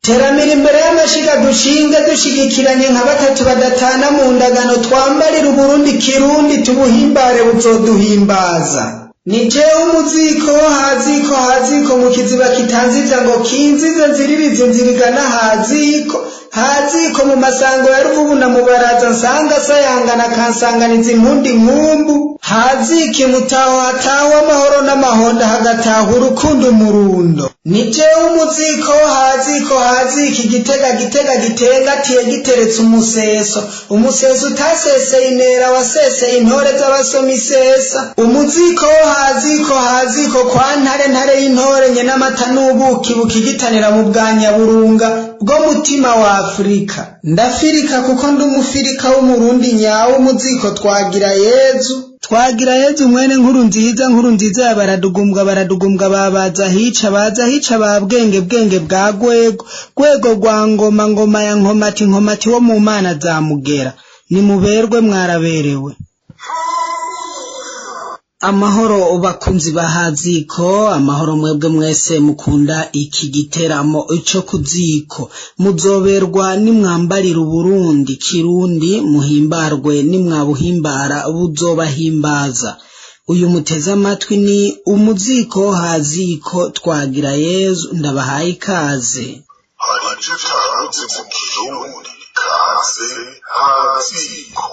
Teramira imbere y'amashiga dushinge dushigikiranye nka batatu badatana mu ndagano, twambarire Uburundi kirundi, tubuhimbare buzoduhimbaza. Ni jewe umuziko haziko haziko mu kiziba kitanzivya ngo kinzize nziririze nzirigana haziko haziko mu masango ya Ruvubu na Mubaraza, nsanga sayangana kansanganiza impundi nkumbu haziki mutaho hataho amahoro n'amahonda, hagataha urukundo umurundo. Ni jewe umuziko haziko haziki gitega gitega gitengatiye giteretse umuseso, umuseso utaseseye intera waseseye intore z'abasoma isesa. Umuziko haziko haziko kwa ntare ntare y'intore nye n'amata n'ubuki bukigitanira mu bwa Nyaburunga bwo mutima wa Afurika. Ndafirika kuko ndi umufirika w'umurundi nyawo. Umuziko twagira Yezu, twagira Yezu mwene nkuru nziza, nkuru nziza ya baradugumbwa, baradugumbwa babaza hica baza hica ba bwenge bwenge bwa gwego gwego rwa ngoma ngoma ya nkomati nkomati wo mu mana za mugera. Nimuberwe mwaraberewe. Amahoro bakunzi ba Haziko, amahoro mwebwe mwese mukunda iki giteramo ico kuziko. Muzoberwa nimwambarira Uburundi kirundi, muhimbarwe nimwabuhimbara buzobahimbaza. Uyu muteze amatwi ni umuziko Haziko twagira Yezu, ndabahaye ikaze. Hari ivyo utaruzi mu Kirundi, kaze Haziko.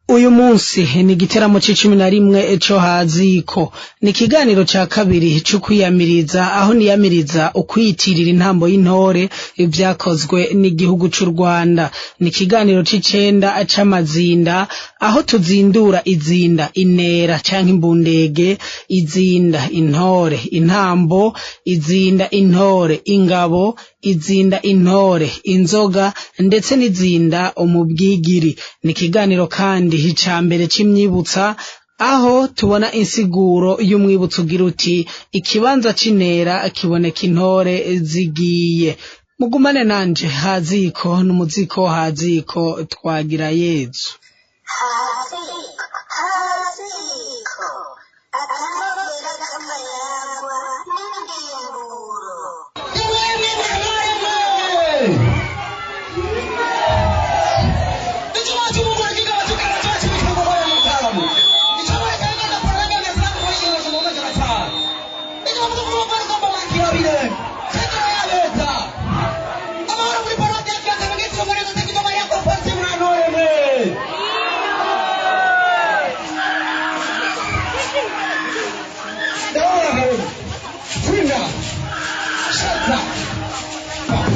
Uyu munsi ni igiteramo c'icumi na rimwe co Haziko, ni ikiganiro ca kabiri co kwiyamiriza, aho niyamiriza ukwiyitirira intambo y'intore ivyakozwe n'igihugu c'u Rwanda. Ni ikiganiro c'icenda c'amazinda, aho tuzindura izinda intera canke imbundege, izinda intore intambo, izinda intore ingabo, izinda intore inzoga, ndetse n'izinda umubwigiri. Ni ikiganiro kandi ica mbere c'imyibutsa, aho tubona insiguro y'umwibutso ugira uti ikibanza c'intera kiboneka intore zigiye. Mugumane nanje Haziko n'umuziko Haziko twagira Yezu. Haziko, haziko, akanovera k'amayagwa n'indimburo.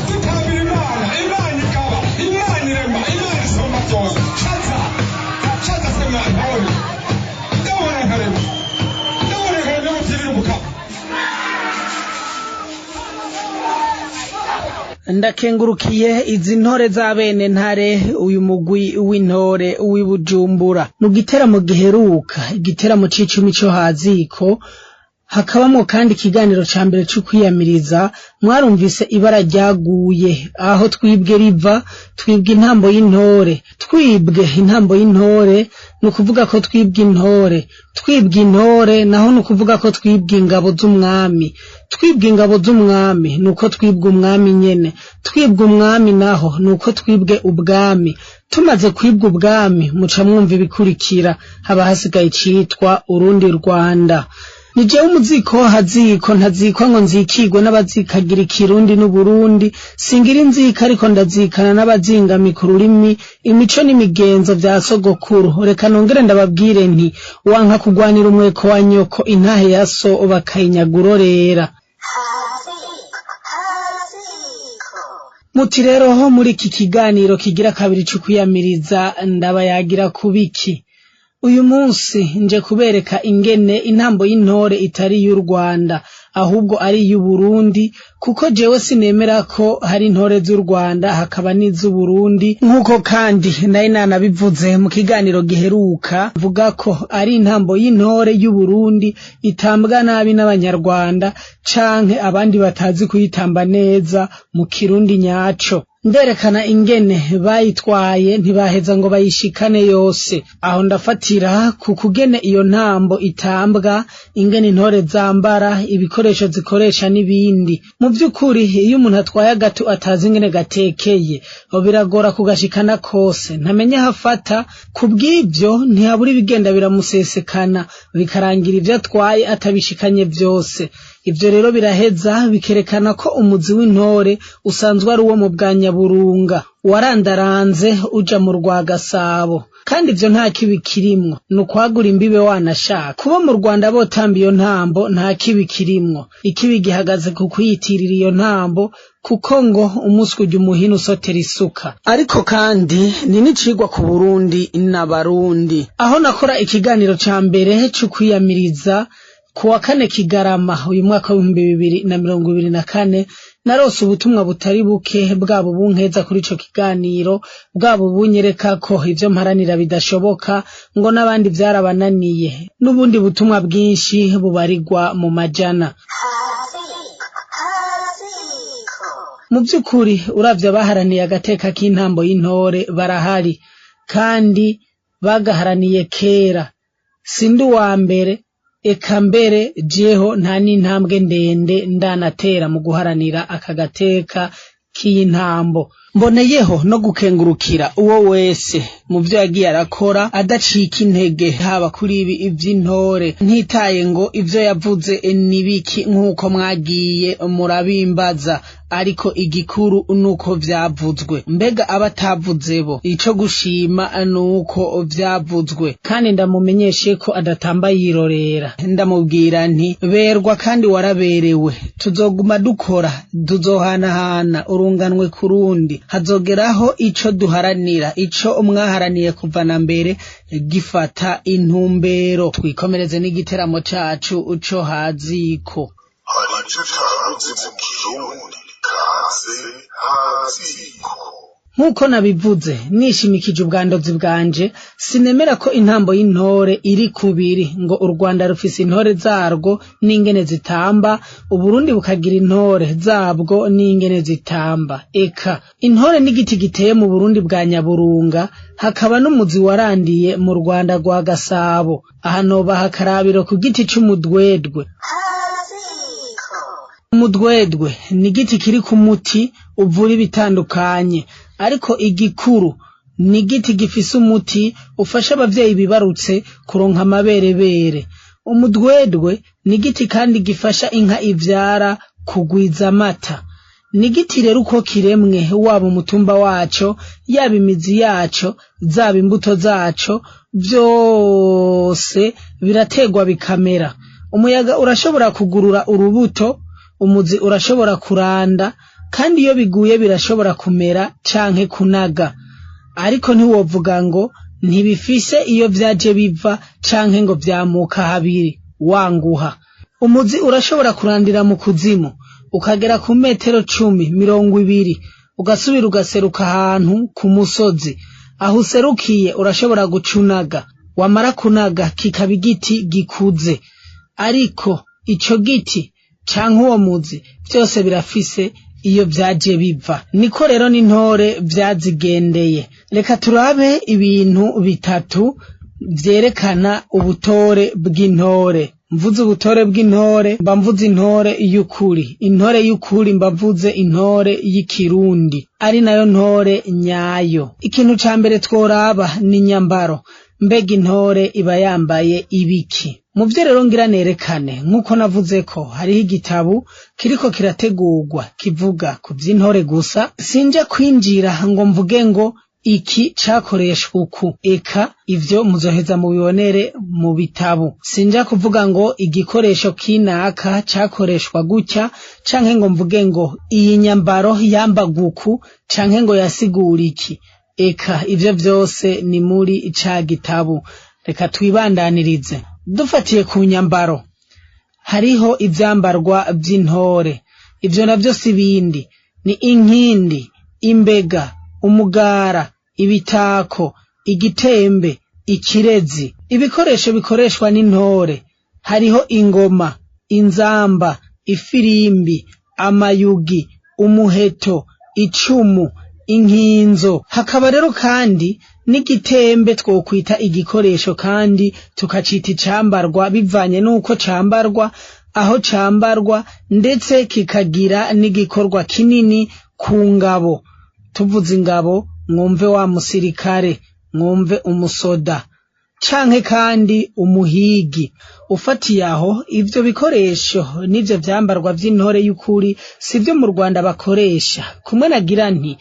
Tukabira Imana, Imana ikaba, Imana irema, Imana isumba byose. Shaza, shaza se mwantore. Ndabona nkarema, ndabona nkarema mutirira umukama. Ndakengurukiye izi ntore za bene ntare, uyu mugwi w'intore w'i Bujumbura. Mu giteramo giheruka, igiteramo c'icumi co Haziko, hakabamwo kandi ikiganiro ca mbere co kwiyamiriza, mwarumvise ibara ryaguye aho twibwe riva, twibwe intambo y'intore. Twibwe intambo y'intore ni ukuvuga ko twibwe intore, twibwe intore naho ni ukuvuga ko twibwe ingabo z'umwami, twibwe ingabo z'umwami ni uko twibwe umwami nyene, twibwe umwami naho ni uko twibwe ubwami. Tumaze kwibwa ubwami muca mwumva ibikurikira, haba hasigaye icitwa urundi Rwanda. Ni jewe umuziko Haziko, ntazikwa ngo nzikirwe n'abazikagira ikirundi n'Uburundi. Singira inzika ariko ndazikana n'abazingamika ururimi, imico n'imigenzo vya sogokuru. Reka nongere ndababwire nti wanka kugwanira umweko wa nyoko, intahe ya so bakayinyaga urorera. Haziko, haziko. Muti rero ho muri iki kiganiro kigira kabiri co kwiyamiriza ndabayagira kubiki? Uyu munsi nje kubereka ingene intambo y'intore itari iy'u Rwanda, ahubwo ari iy'Uburundi, kuko jewe sinemera ko hari intore z'u Rwanda hakaba n'iz'Uburundi, nk'uko kandi nari nanabivuze mu kiganiro giheruka, mvuga ko ari intambo y'intore y'Uburundi itambwa nabi n'Abanyarwanda canke abandi batazi kuyitamba neza mu Kirundi nyaco. Nderekana ingene bayitwaye ntibaheza ngo bayishikane yose. Aho ndafatira ku kugene iyo ntambo itambwa, ingene intore zambara, ibikoresho zikoresha n'ibindi. Mu vy'ukuri iyo umuntu atwaye agatu atazi ingene gatekeye, biragora kugashikana kose, ntamenya aho afata. Kubw'ivyo ntihabura ibigenda biramusesekana, bikarangira ivyo atwaye atabishikanye vyose. Ivyo rero biraheza bikerekana ko umuzi w'intore usanzwe ari uwo mu bwa Nyaburunga, warandaranze uja mu rwa Gasabo. Kandi ivyo nta kibi kirimwo, ni ukwagura imbibe wanashaka. Kuba mu Rwanda botamba iyo ntambo nta kibi kirimwo, ikibi gihagaze ku kwiyitirira iyo ntambo, kuko ngo umuswi urya umuhini usotera isuka. Ariko kandi ni n'icigwa ku Burundi n'Abarundi. Aho nakora ikiganiro ca mbere c'ukwiyamiriza kuwa kane Kigarama uyu mwaka w'2024, narose ubutumwa butari buke, bwaba ubunkeza kuri ico kiganiro, bwaba ubunyereka ko ivyo mparanira bidashoboka, ngo n'abandi vyarabananiye, n'ubundi butumwa bwinshi bubarirwa mu majana. Mu vy'ukuri uravye abaharaniye agateka k'intambo y'intore barahari, kandi bagaharaniye kera. Sindi uwa mbere, eka mbere jeho nta n'intambwe ndende ndanatera mu guharanira aka gateka k'iyi ntambo. Mboneyeho no gukengurukira uwo wese mu vyo yagiye arakora adacika intege, haba kuri ibi ivy'intore, ntitaye ngo ivyo yavuze ni biki nk'uko mwagiye murabimbaza, ariko igikuru nuko vyavuzwe. Mbega abatavuze bo, ico gushima nuko vyavuzwe. Kandi ndamumenyeshe ko adatamba yirorera, ndamubwira nti berwa kandi waraberewe, tuzoguma dukora, tuzohanahana urunganwe kurundi, hazogeraho ico duharanira, ico mwaharaniye kuva na mbere gifata intumbero. Twikomereze n'igiteramo cacu co haziko. Hari icyo utaruzi mu Kirundi kaze haziko. Nk'uko nabivuze nishimikije ubwandozi bwanje, sinemera ko intambo y'intore iri kubiri, ngo u Rwanda rufise intore zarwo n'ingene zitamba, Uburundi bukagira intore zabwo n'ingene zitamba. Eka intore n'igiti giteye mu Burundi bwa Nyaburunga, hakaba n'umuzi warandiye mu Rwanda rwa Gasabo. Aha nobaha akarabiro ku giti c'umudwedwe. Umudwedwe ni igiti kiri ku muti uvura ibitandukanye, ariko igikuru ni igiti gifise umuti ufasha abavyeyi bibarutse kuronka amaberebere. Umudwedwe ni igiti kandi gifasha inka ivyara kugwiza amata. Ni igiti rero uko kiremwe, waba umutumba waco, yaba imizi yaco, zaba imbuto zaco, vyose birategwa bikamera. Umuyaga urashobora kugurura urubuto, umuzi urashobora kuranda, kandi iyo biguye birashobora kumera canke kunaga. Ariko ntiwovuga ngo ntibifise iyo vyaje biva canke ngo vyamuka habiri wanguha. Umuzi urashobora kurandira mu kuzimu, ukagera ku metero 10, 20, ugasubira ugaseruka ahantu ku musozi. Aho userukiye urashobora gucunaga, wamara kunaga kikaba igiti gikuze. Ariko ico giti canke uwo muzi vyose birafise iyo vyaje biva. Niko rero n'intore vyazigendeye. Reka turabe ibintu bitatu vyerekana ubutore bw'intore. Mvuze ubutore bw'intore mba mvuze intore y'ukuri. Intore y'ukuri mba mvuze intore y'ikirundi, ari nayo ntore nyayo. Ikintu ca mbere tworaba ni inyambaro. Mbega intore iba yambaye ibiki? Mu vyo rero ngira nerekane, nk'uko navuze ko hariho igitabu kiriko kirategurwa kivuga ku vy'intore gusa, sinja kwinjira ngo mvuge ngo iki cakoreshwa uku, eka ivyo muzoheza mubibonere mu bitabo. Sinja kuvuga ngo igikoresho kinaka cakoreshwa gutya, canke ngo mvuge ngo iyi nyambaro yambagwa uku, canke ngo yasigura iki. Eka ivyo vyose ni muri ca gitabo. Reka twibandanirize dufatiye ku nyambaro. Hariho ivyambarwa vy'intore, ivyo navyo si bindi, ni inkindi, imbega, umugara, ibitako, igitembe, ikirezi. Ibikoresho bikoreshwa n'intore hariho ingoma, inzamba, ifirimbi, amayugi, umuheto, icumu, inkinzo. Hakaba rero kandi n'igitembe twokwita igikoresho kandi tukacita icambarwa bivanye n'uko cambarwa, aho cambarwa, ndetse kikagira n'igikorwa kinini ku ngabo. Tuvuze ingabo mwumve wa musirikare, mwumve umusoda canke kandi umuhigi. Ufatiye aho, ivyo bikoresho n'ivyo vyambarwa vy'intore y'ukuri sivyo mu Rwanda bakoresha. Kumwe nagira nti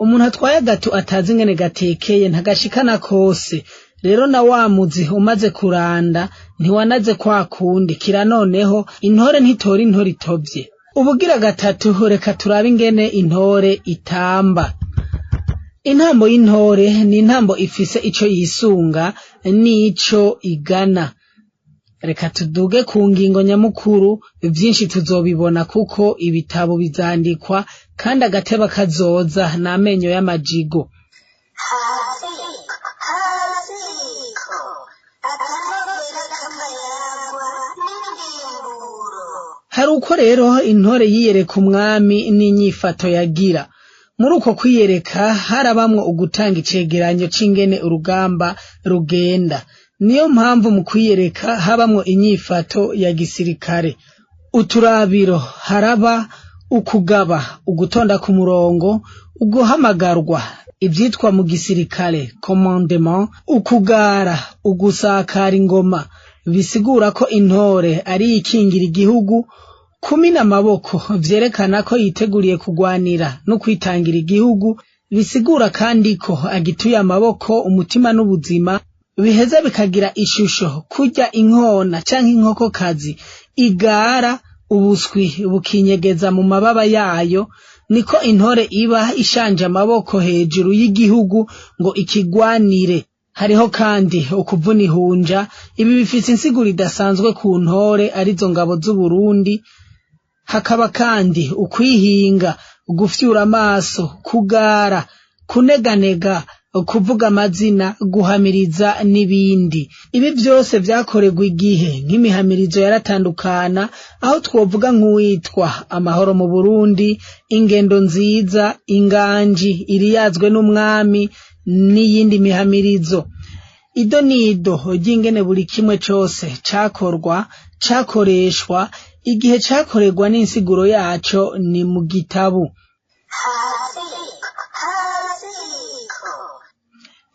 umuntu atwaye agatu atazi ingene gatekeye ntagashikana kose. Rero na wa muzi umaze kuranda ntiwanaze kwa kundi, kira noneho intore ntitora intore itovye. Ubugira gatatu, reka turabe ingene intore itamba. Intambo y'intore ni intambo ifise ico yisunga n'ico igana. Reka tuduge ku ngingo nyamukuru, vyinshi tuzobibona kuko ibitabo bizandikwa kandi agateba kazoza n'amenyo y'amajigo. Haziko, haziko, akanovera k'amayagwa n'indimburo. Hari uko rero intore yiyereka umwami n'inyifato yagira. Muri uko kwiyereka harabamwo ugutanga icegeranyo c'ingene urugamba rugenda. Niyo mpamvu mu kwiyereka habamwo inyifato ya gisirikare. Uturabiro haraba ukugaba, ugutonda ku murongo, uguhamagarwa, ivyitwa mu gisirikare commandement, ukugara, ugusakara ingoma, bisigura ko intore ari ikingira igihugu, kumina amaboko vyerekana ko yiteguriye kugwanira no kwitangira igihugu, bisigura kandi ko agituye amaboko, umutima n'ubuzima, biheza bikagira ishusho kurya inkona canke inkokokazi igara ubuswi bukinyegeza mu mababa yayo, niko intore iba ishanje amaboko hejuru y'igihugu ngo ikigwanire. Hariho kandi ukuvuna ihunja, ibi bifise insiguro idasanzwe ku ntore arizo ngabo z'Uburundi. Hakaba kandi ukwihinga, gufyura amaso, kugara, kuneganega, kuvuga amazina, guhamiriza n'ibindi. Ibi vyose vyakorerwa igihe nk'imihamirizo yaratandukana, aho twovuga nk'uwitwa amahoro mu Burundi, ingendo nziza, inganji iriyazwe n'umwami n'iyindi mihamirizo. Ido nido ry'ingene buri kimwe cose cakorwa, cakoreshwa, igihe cakorerwa n'insiguro yaco ni mu gitabu. Haziko, haziko.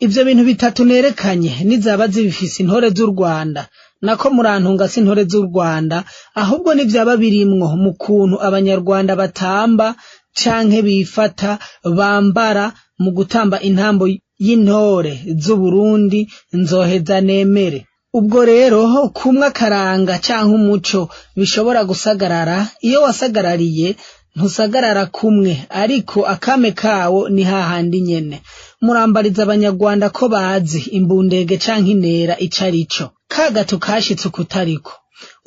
Ivyo bintu bitatu nerekanye nizaba zibifise intore z'u Rwanda, nako murantunga si intore z'u Rwanda, ahubwo nivyaba birimwo mu kuntu abanyarwanda batamba canke bifata bambara mu gutamba intambo y'intore z'u Burundi, nzoheza nemere. Ubwo rero kumwe akaranga canke umuco bishobora gusagarara, iyo wasagarariye ntusagarara kumwe, ariko akame kawo ni hahandi nyene. Murambariza abanyarwanda ko bazi imbundege canke intera ico arico. Ka gato kashitse ukutariko.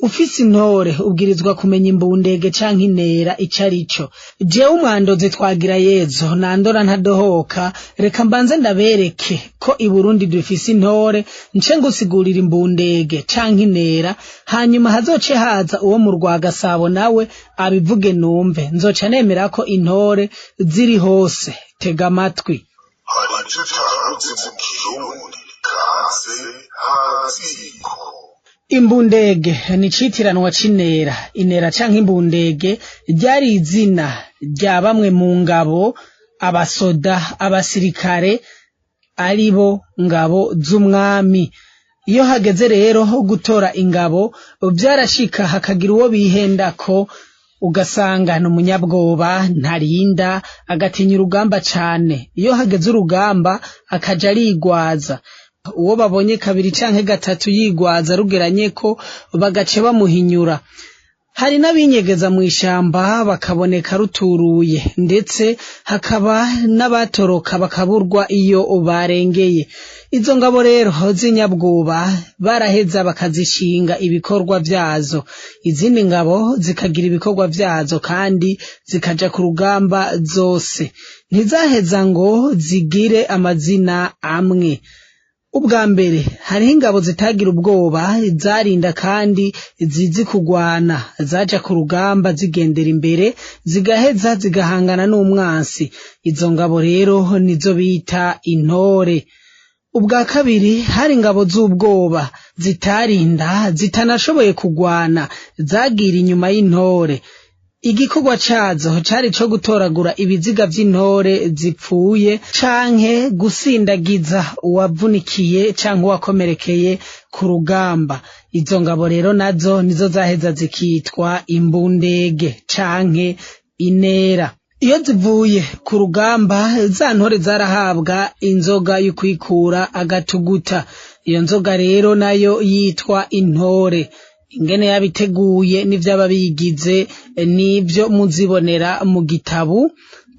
Ufise intore ubwirizwa kumenya imbundege canke intera ico arico. Jewe umwandozi twagira Yezu nandora ntadohoka, reka mbanze ndabereke ko i Burundi dufise intore, nce ngusigurira imbundege canke intera, hanyuma hazoce haza uwo mu Rwagasabo nawe abivuge numve, nzoca nemera ko intore ziri hose. Tega amatwi. Hari icyo utaruzi mu Kirundi kaze haziko. Imbundege ni icitiranwa c'intera. Intera canke imbundege ryari izina rya bamwe mu ngabo, abasoda, abasirikare aribo ngabo z'umwami. Iyo hageze rero ho gutora ingabo, vyarashika hakagira uwo bihendako, ugasanga ni umunyabwoba, ntarinda, agatinya urugamba cane. Iyo hageze urugamba akaja arigwaza. Uwo babonye kabiri canke gatatu yigwaza rugeranyeko bagace bamuhinyura. Hari n'abinyegeza mw'ishamba bakaboneka ruturuye, ndetse hakaba n'abatoroka bakaburwa iyo barengeye. Izo ngabo rero z'inyabwoba baraheza bakazishinga ibikorwa vyazo, izindi ngabo zikagira ibikorwa vyazo kandi zikaja ku rugamba zose. Ntizaheza ngo zigire amazina amwe. Ubwa mbere hariho ingabo zitagira ubwoba, zarinda kandi zizi kugwana, zaja ku rugamba zigendera imbere, zigaheza zigahangana n'umwansi. Izo ngabo rero nizo bita intore. Ubwa kabiri hari ingabo z'ubwoba zitarinda, zitanashoboye kugwana, zagira inyuma y'intore. Igikorwa cazo cari ico gutoragura ibiziga vy'intore zipfuye canke gusindagiza uwavunikiye canke uwakomerekeye ku rugamba. Izo ngabo rero nazo nizo zaheza zikitwa imbundege canke inera. Iyo zivuye ku rugamba, za ntore zarahabwa inzoga y'ukwikura agatuguta. Iyo nzoga rero nayo yitwa intore. Ingene yabiteguye n'ivyaba biyigize nivyo muzibonera mu gitabu,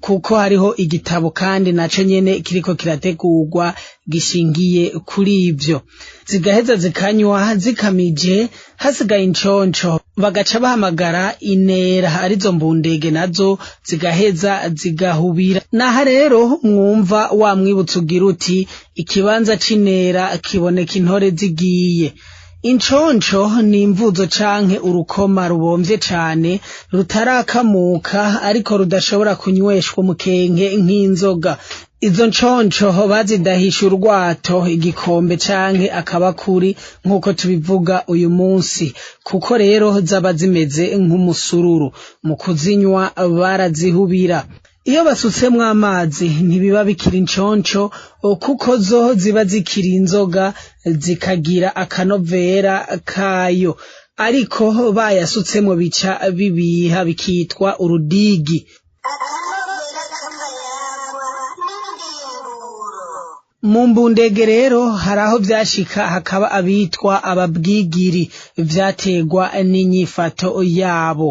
kuko hariho igitabo kandi naco nyene kiriko kirategurwa gishingiye kuri ivyo. Zigaheza zikanywa zikamije, hasigaye inconco bagaca bahamagara inera, arizo mbundege, nazo zigaheza zigahubira. Naha rero mwumva wa mwibutso ugira uti ikibanza c'inera kiboneka intore zigiye. Inconco ni imvuzo canke urukoma rubomvye cane rutarakamuka ariko rudashobora kunyweshwa umukenke nk'inzoga. Izo nconco bazidahisha urwato, igikombe canke akabakuri nk'uko tubivuga uyu munsi, kuko rero zaba zimeze nk'umusururu. Mu kuzinywa barazihubira. Iyo basutsemwo amazi ntibiba bikiri inconco, kuko zo ziba zikiri inzoga, zikagira akanovera kayo, ariko bayasutsemwo bica bibiha bikitwa urudigi. Akanovera k'amayagwa n'indimburo. Mu mbundege rero hari aho vyashika hakaba abitwa ababwigiri, vyaterwa n'inyifato yabo.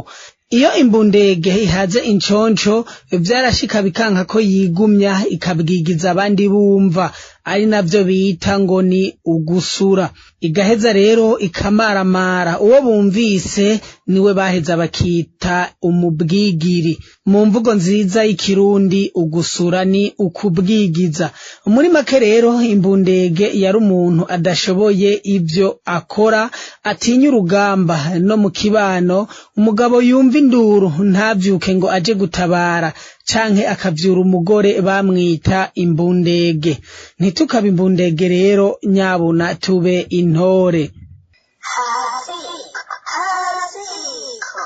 Iyo imbundege ihaze inconco, vyarashika bikanka ko yigumya, ikabwigiza abandi bumva, ari navyo bita ngo ni ugusura. Igaheza rero ikamaramara, uwo bumvise niwe baheza bakita umubwigiri. Mu mvugo nziza y'ikirundi, ugusura ni ukubwigiza. Muri make rero, imbundege yari umuntu adashoboye ivyo akora, atinya urugamba no mu kibano, umugabo yumva induru ntavyuke ngo aje gutabara canke akavyura umugore, bamwita imbundege. Ntitukabe imbundege rero nyabuna, tube intore. Haziko, haziko.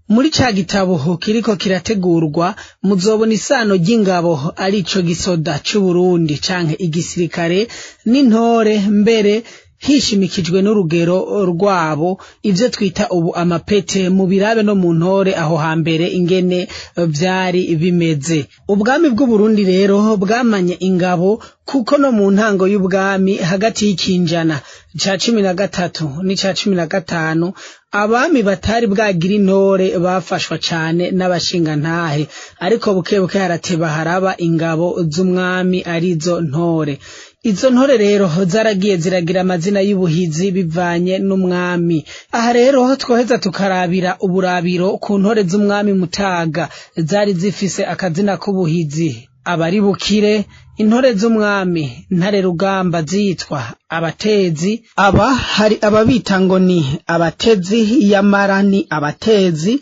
Muri ca gitabo kiriko kirategurwa muzobona isano ry'ingabo, arico gisoda c'Uburundi canke igisirikare, n'intore, mbere hishimikijwe n'urugero rwabo, ivyo twita ubu amapete, mu birabe no mu ntore aho hambere ingene vyari bimeze. Ubwami bw'Uburundi rero bwamanye ingabo, kuko no mu ntango y'ubwami hagati y'ikinjana ca 13 n'ica 15, abami batari bwagira intore, bafashwa cane n'abashingantahe, ariko buke buke harateba haraba ingabo z'umwami, arizo ntore. Izo ntore rero zaragiye ziragira amazina y'ubuhizi bivanye n'umwami. Aha rero twoheza tukarabira uburabiro ku ntore z'umwami Mutaga, zari zifise akazina k'ubuhizi abari bukire. Intore z'umwami Ntare Rugamba zitwa abatezi. Aba hari ababita ngo ni abatezi, yamara ni abatezi.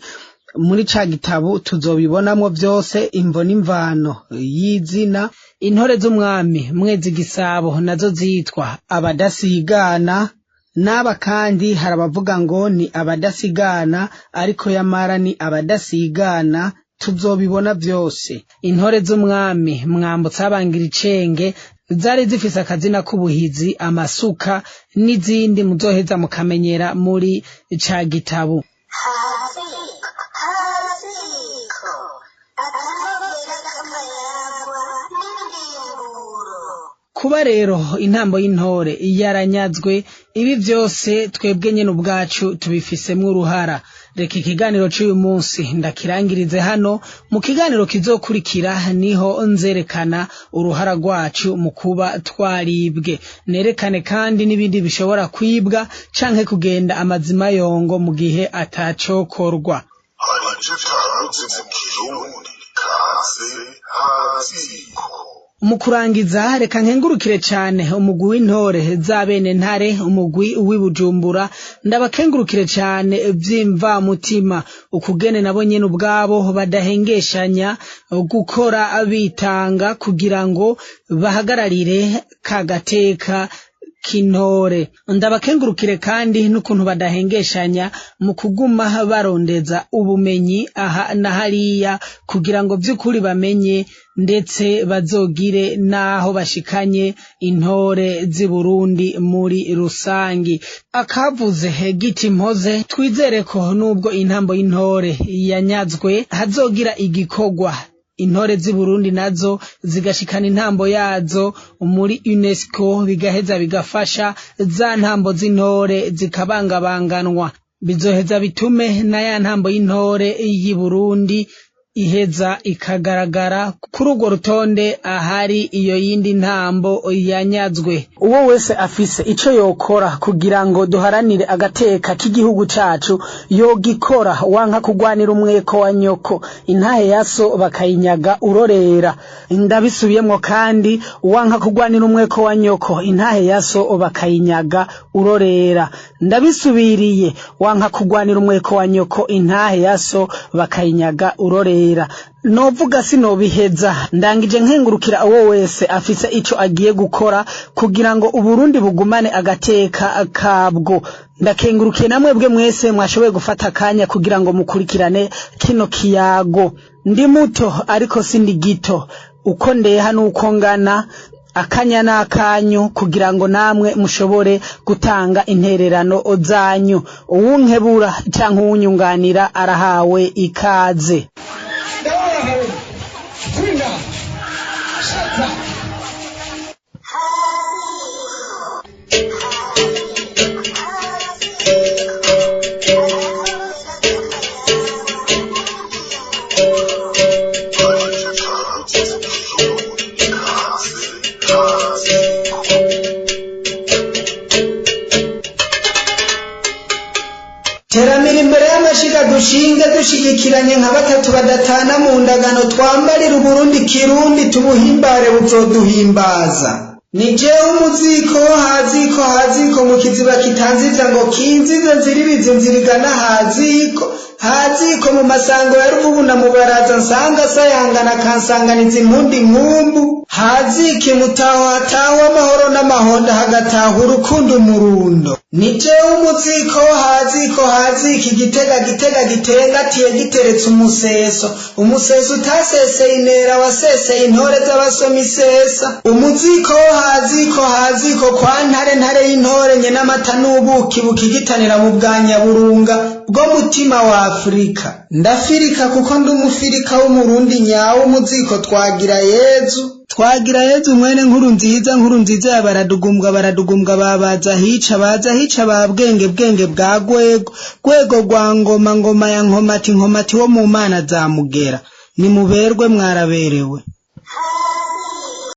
Muri ca gitabo tuzobibonamwo vyose, imvo n'imvano y'izina. Intore z'umwami Mwezi Gisabo nazo zitwa abadasigana. N'aba kandi hari abavuga ngo ni abadasigana, ariko yamara ni abadasigana, tuzobibona vyose. Intore z'umwami Mwambutsa Bangira Icenge zari zifise akazina k'ubuhizi amasuka, n'izindi muzoheza mukamenyera muri ca gitabo. Haziko, haziko. Akanovera k'amayagwa n'indimburo. Kuba rero intambo y'intore yaranyazwe, ibi vyose twebwe nyene ubwacu tubifisemwo uruhara. Reka ikiganiro c'uyu munsi ndakirangirize hano. Mu kiganiro kizokurikira niho nzerekana uruhara rwacu mu kuba twaribwe, nerekane kandi n'ibindi bishobora kwibwa canke kugenda amazima yongo mu gihe atacokorwa. Hari icyo utaruzi mu Kirundi kaze haziko. Mu kurangiza, reka nkengurukire cane umugwi w'intore z'abene ntare, umugwi w'i Bujumbura. Ndabakengurukire cane vy'imvamutima ukugene nabo nyene ubwabo badahengeshanya gukora bitanga kugira ngo bahagararire kagateka k'intore. Ndabakengurukire kandi n'ukuntu badahengeshanya mu kuguma barondeza ubumenyi aha na hariya kugira ngo vy'ukuri bamenye ndetse bazogire n'aho bashikanye intore z'i Burundi muri rusangi. Akavuze giti mpoze, twizere ko nubwo intambo y'intore yanyazwe hazogira igikorwa, intore z'i Burundi nazo zigashikana intambo yazo muri UNESCO, bigaheza bigafasha za ntambo z'intore zikabangabanganwa, bizoheza bitume na ya ntambo y'intore y'i Burundi iheza ikagaragara kuri urwo rutonde ahari iyo yindi ntambo yanyazwe. Uwo wese afise ico yokora kugira ngo duharanire agateka k'igihugu cacu yogikora. Wanka kugwanira umweko wa nyoko, intahe yaso bakayinyaga urorera. Ndabisubiyemwo kandi, wanka kugwanira umweko wa nyoko, intahe yaso bakayinyaga urorera. Ndabisubiriye, wanka kugwanira umweko wa nyoko, intahe yaso bakayinyaga urorera. Novuga sinobiheza. Ndangije nkengurukira uwo wese afise ico agiye gukora kugira ngo Uburundi bugumane agateka kabwo. Ndakengurukiye namwebwe mwese mwashoboye gufata akanya kugira ngo mukurikirane kino kiyago. Ndi muto ariko sindi gito, uko ndeha n'uko ngana, akanya n'akanyu kugira ngo namwe mushobore gutanga intererano zanyu. Uwunkebura canke uwunyunganira arahawe ikaze. Ndabona nkarema kwina shaza. Hari icyo utaruzi mu Kirundi kaze haziko. Teramira imbere y'amashiga dushinge dushigikiranye nka batatu badatana mu ndagano, twambarire Uburundi kirundi tubuhimbare buzoduhimbaza. Ni jewe umuziko haziko haziko mu kiziba kitanzivya ngo kinzize nziririze nzirigana haziko haziko mu masango ya Ruvubu na Mubaraza, nsanga sayangana kansanganiza impundi nkumbu haziki mutaho hataho amahoro n'amahonda hagataha urukundo umurundo. Ni jewe umuziko haziko haziko igitega gitega gitengatiye giteretse umuseso, umuseso utaseseye intera waseseye intore z'abasoma isesa. Umuziko haziko haziko kwa ntare ntare y'intore nye n'amata n'ubuki bukigitanira mu bwa Nyaburunga bwo mutima wa Afurika. Ndafirika kuko ndi umufirika w'Umurundi nyawo. Umuziko twagira Yezu, twagira Yezu mwene nkuru nziza, nkuru nziza ya baradugumbwa, baradugumbwa babaza hica baza hica ba bwenge bwenge bwa gwego gwego rwa ngoma ngoma ya nkomati nkomati wo mu mana za mugera. Nimuberwe mwaraberewe.